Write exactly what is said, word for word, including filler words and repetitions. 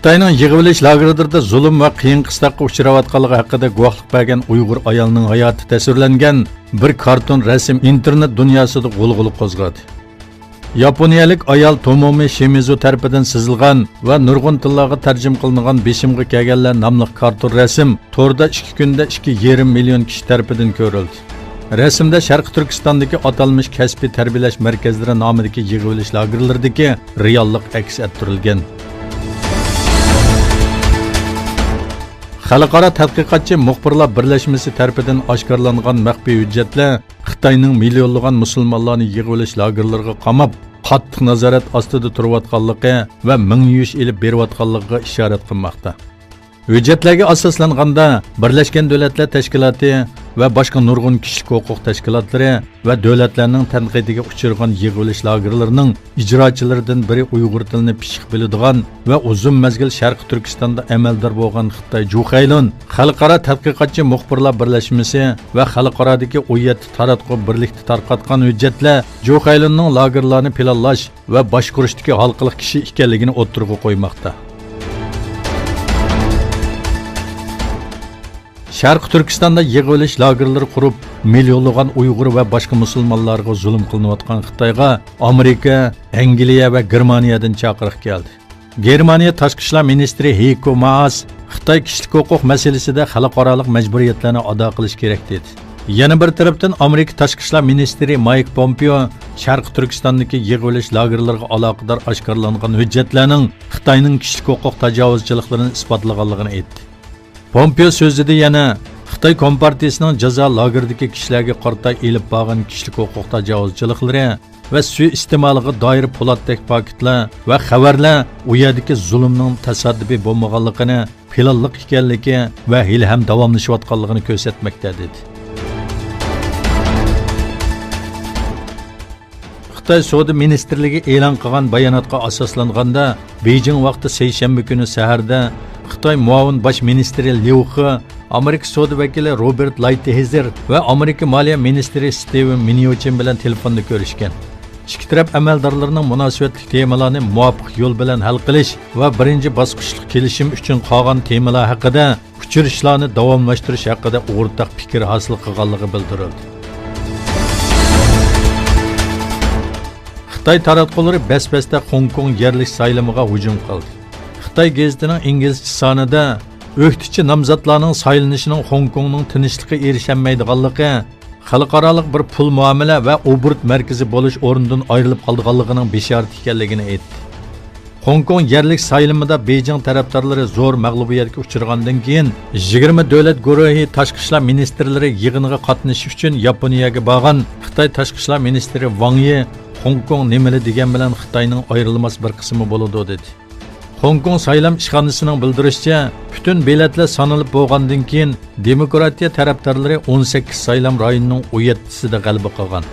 خىتاينىڭ يىغىۋېلىش لاگېرلىرىدا زۇلۇم ۋە قىيىن-قىستاققا ئۇچراۋاتقانلىقى ھەققىدە گۇۋاھلىق بەرگەن ئۇيغۇر ئايالنىڭ ھاياتى تەسۋىرلەنگەن بىر كارتون رەسىم ئىنتېرنېت دۇنياسىدا غۇلغۇلا قوزغىدى. ياپونىيەلىك ئايال تومومى شىمىزۇ تەرىپىدىن سىزىلغان ۋە نۇرغۇن تىللارغا تەرجىمە قىلىنغان بېشىمغا كەلگەنلەر ناملىق كارتون رەسىم توردا ئىككى كۈندە ئىككى يېرىم مىليون كىشى تەرىپىدىن كۆرۈلدى. رەسىمدە شەرقىي تۈركىستاندىكى ئاتالمىش كەسپىي تەربىيەلەش مەركەزلىرى نامىدىكى يىغىۋېلىش لاگېرلىرىدىكى رېئاللىق ئەكس ئەتتۈرۈلگەن. خەلقئارا تەتقىقاتچى مۇخبىرلار بىرلەشمىسى تەرىپىدىن ئاشكارىلانغان مەخپىي ھۆججەتلەر خىتاينىڭ مىليونلىغان مۇسۇلمانلارنى يىغىۋېلىش لاگېرلىرىغا قاماپ، قاتتىق نازارەت ئاستىدا تۇرۇۋاتقانلىقى ۋە مىڭ يۈيۈش ئېلىپ بېرىۋاتقانلىقىغا ئىشارەت قىلماقتا. ھۆججەتلەرگە ئاساسلانغاندا، بىرلەشكەن دۆلەتلەر تەشكىلاتى ۋە باشقا نۇرغۇن كىشىلىك ھوقۇق تەشكىلاتلىرى ۋە دۆلەتلەرنىڭ تەنقىدىگە ئۇچرىغان يىغىۋېلىش لاگېرلىرىنىڭ ئىجراچىلىرىدىن بىرى ئۇيغۇر تىلىنى پىششىق بىلىدىغان ۋە ئۇزۇن مەزگىل شەرقىي تۈركىستاندا ئەمەلدار بولغان خىتاي جۇ خەيلۇن خەلقئارا تەتقىقاتچى مۇخبىرلار بىرلەشمىسى ۋە خەلقئارادىكى ئون يەتتە تاراتقۇ بىرلىكتە تارقاتقان ھۆججەتلەر جۇ خەيلۇننىڭ لاگېرلارنى پىلانلاش ۋە باشقۇرۇشتىكى ھالقىلىق كىشى ئىكەنلىكىنى ئوتتۇرىغا قويماقتا. شەرقىي تۈركىستاندا يىغىۋېلىش لاگېرلىرى قۇرۇپ، مىليونلىغان ئۇيغۇر ۋە باشقا مۇسۇلمانلارغا زۇلۇم قىلىنىۋاتقان خىتايغا ئامېرىكا، ئەنگلىيە ۋە گېرمانىيەدىن چاقىرىق كەلدى. گېرمانىيە تاشقى ئىشلار مىنىستىرى ھېيكو مائاس خىتاي كىشىلىك ھوقۇق مەسىلىسىدە خەلقئارالىق مەجبۇرىيەتلەرنى ئادا قىلىشى كېرەك دېدى. يەنە بىر تەرەپتىن، ئامېرىكا تاشقى ئىشلار مىنىستىرى مايك پومپېئو شەرقىي تۈركىستاندىكى يىغىۋېلىش لاگېرلىرىغا ئالاقىدار ئاشكارىلانغان ھۆججەتلەرنىڭ خىتاينىڭ كىشىلىك ھوقۇق تاجاۋۇزچىلىقلىرىنى ئىسپاتلىغانلىقىنى ئېيتتى. پومپېئو سۆزىدە يەنە خىتاي كومپارتىيىسىنىڭ جازا لاگېرىدىكى كىشىلەرگە قارىتا ئېلىپ بارغان كىشىلىك ھوقۇق تاجاۋۇزچىلىقلىرى ۋە سۇيىئىستېمالىغا دائىر پولاتتەك پاكىتلار ۋە خەۋەرلەر ئۇ يەردىكى زۇلۇمنىڭ تاسادىپىي بولمىغانلىقىنى، پىلانلىق ئىكەنلىكى ۋە ھېلىھەم داۋاملىشىۋاتقانلىقىنى كۆرسەتمەكتە، دېدى. خىتاي سودا مىنىستىرلىكى ئېلان قىلغان باياناتقا ئاساسلانغاندا، بېيجىڭ ۋاقتى سەيشەنبە كۈنى سەھەردە خىتاي مۇئاۋىن باش مىنىستىرى ليۇ خې ئامېرىكا سودا ۋەكىلى روبېرت لايتھېزېر ۋە ئامېرىكا مالىيە مىنىستىرى ستېۋېن مىنيوچىن بىلەن تېلېفوندا كۆرۈشكەن. ئىككى تەرەپ ئەمەلدارلىرىنىڭ مۇناسىۋەتلىك تېمىلارنى مۇۋاپىق يول بىلەن ھەل قىلىش ۋە بىرىنچى باسقۇچلۇق كېلىشىم ئۈچۈن قالغان تېمىلار ھەققىدە ئۇچرىشىشلارنى داۋاملاشتۇرۇش ھەققىدە ئورتاق پىكىر ھاسىل قىلغانلىقى بىلدۈرۈلدى. خىتاي تاراتقۇلىرى بەس-بەستە خوڭكوڭ يەرلىك سايلىمىغا ھۇجۇم قىلدى. خىتاي گېزىتىنىڭ ئىنگلىزچە سانىدا ئۆكتىچى نامزاتلارنىڭ سايلىنىشىنىڭ خوڭكوڭنىڭ تىنچلىققا ئېرىشەلمەيدىغانلىقى، خەلقئارالىق بىر پۇل مۇئامىلە ۋە ئوبوروت مەركىزى بولۇش ئورنىدىن ئايرىلىپ قالىدىغانلىقىنىڭ بېشارىتى ئىكەنلىكىنى ئېيتتى. خوڭكوڭ يەرلىك سايلىمىدا بېيجىڭ تەرەپدارلىرى زور مەغلۇبىيەتكە ئۇچرىغاندىن كېيىن، يىگىرمە دۆلەت گۇرۇھى تاشقى ئىشلار مىنىستىرلىرى يىغىنىغا قاتنىشىش ئۈچۈن ياپونىيەگە بارغان خىتاي تاشقى ئىشلار مىنىستىرى ۋاڭ يى خوڭكوڭ نېمىلا دېگەن بىلەن خىتاينىڭ ئايرىلماس بىر قىسمى بولىدۇ، دېدى. خوڭكوڭ سايلام ئىشخانىسىنىڭ بىلدۈرۈشىچە، پۈتۈن بېلەتلەر سانىلىپ بولغاندىن كېيىن، دېموكراتىيە تەرەپدارلىرى ئون سەككىز سايلام رايونىنىڭ ئون يەتتىسىدە غەلىبە قىلغان.